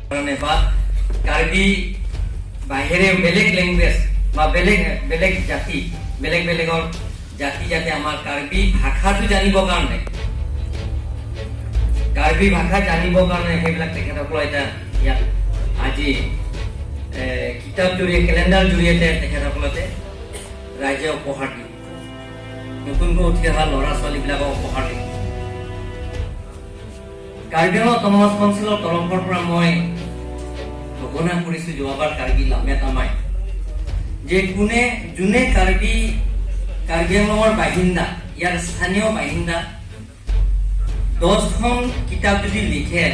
কাৰণে বা কাৰ্বি বাহিৰে বেলেগ লেংগুৱেজ বা বেলেগ বেলেগ জাতি, বেলেগ বেলেগৰ জাতি যাতে আমাৰ কাৰ্বি ভাষাটো জানিবৰ কাৰণে, কাৰ্বি ভাষা জানিবৰ কাৰণে সেইবিলাক তেখেতসকলৰ এতিয়া ইয়াত আজি কিতাপ জৰিয়তে, কেলেণ্ডাৰ জৰিয়তে তেখেতসকলতে ৰাইজে উপহাৰ দিব, নতুনকৈ উঠি অহা ল'ৰা ছোৱালীবিলাকক উপহাৰ দিব। কাৰ্বি আংলং অট'নমাছ কাউন্সিলৰ তৰফৰ পৰা মই ঘোষণা কৰিছো যোৱাবাৰ কাৰ্বি লামে তামাই যে কোনে যোনে কাৰ্বি কাৰ্বি আংলঙৰ বাসিন্দা, ইয়াৰ স্থানীয় বাসিন্দা 10খন কিতাপ যদি লিখে,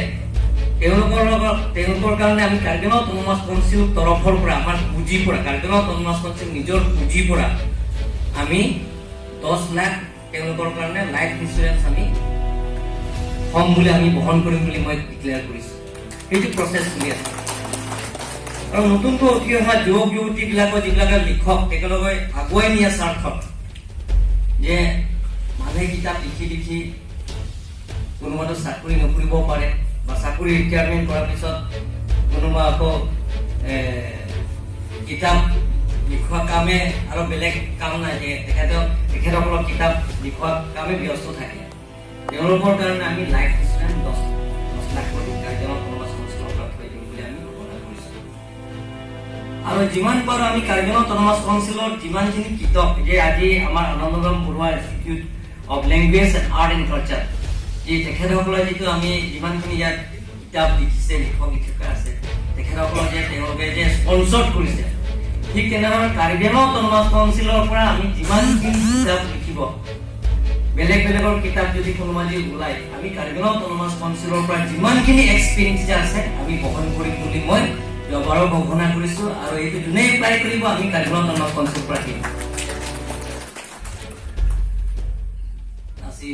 তেওঁলোকৰ লগত তেওঁলোকৰ কাৰণে আমি কাৰ্বি আংলং অট'নমাছ কাউন্সিল তৰফৰ পৰা, আমাৰ পুঁজিৰ পৰা, কাৰ্বি আংলং অট'নমাছ কাউন্সিল নিজৰ পুঁজিৰ পৰা আমি 10 লাখ তেওঁলোকৰ কাৰণে লাইফ ইঞ্চুৰেঞ্চ আমি থম বুলি, আমি বহন কৰিম বুলি মই ডিক্লেয়াৰ কৰিছো। সেইটো প্ৰচেছ চলি আছে। আৰু নতুনকৈ উঠি অহা যুৱক যুৱতীবিলাকৰ যিবিলাকে লিখক, তেখেতলোকে আগুৱাই নিয়া স্বাৰ্থত যে মানুহে কিতাপ লিখি লিখি কোনোবাটো চাকৰি নকৰিব পাৰে বা চাকৰি ৰিটায়াৰমেণ্ট কৰাৰ পিছত কোনোবা আকৌ কিতাপ লিখোৱা কামে, আৰু বেলেগ কাম নাই, তেখেতসকলৰ কিতাপ লিখোৱা কামে ব্যস্ত থাকে। তেওঁলোকৰ কাৰণে আমি লাইফ ইঞ্চুৰেঞ্চ 10 10 লাখ কৰি কাৰ্বি আংলং অট'নমাছ কাউন্সিলৰ পৰা থৈ দিম বুলি আমি ঘোষণা কৰিছোঁ। আৰু যিমান পাৰোঁ আমি কাৰ্বি আংলং অট'নমাছ কাউন্সিলৰ যিমানখিনি কিতাপ যে আজি আমাৰ Anandaram Barua Institute of Language and Art and Culture, যি তেখেতসকলে যিটো আমি যিমানখিনি ইয়াত কিতাপ লিখিছে, লিখক লিখিকা আছে, তেখেতসকলক যে তেওঁলোকে যে স্পনচৰ্ড কৰিছে, ঠিক তেনেধৰণে কাৰ্বি আংলং অট'নমাছ কাউন্সিলৰ পৰা আমি যিমানখিনি কিতাপ লিখিব, বেলেগ বেলেগৰ কিতাপ যদি কোনোবা যদি ওলায়, আমি কাৰ্বি আংলং অট'নমাছ কাউন্সিলৰ পৰা যিমানখিনি এক্সপেণ্ডিচাৰ আছে আমি বহন কৰিম বুলি মই যোৱাবাৰো ঘোষণা কৰিছো। আৰু এইটো যোনে এপ্লাই কৰিব, আমি কাৰ্বি আংলং অট'নমাছ কাউন্সিলৰ পৰা দিম। আজি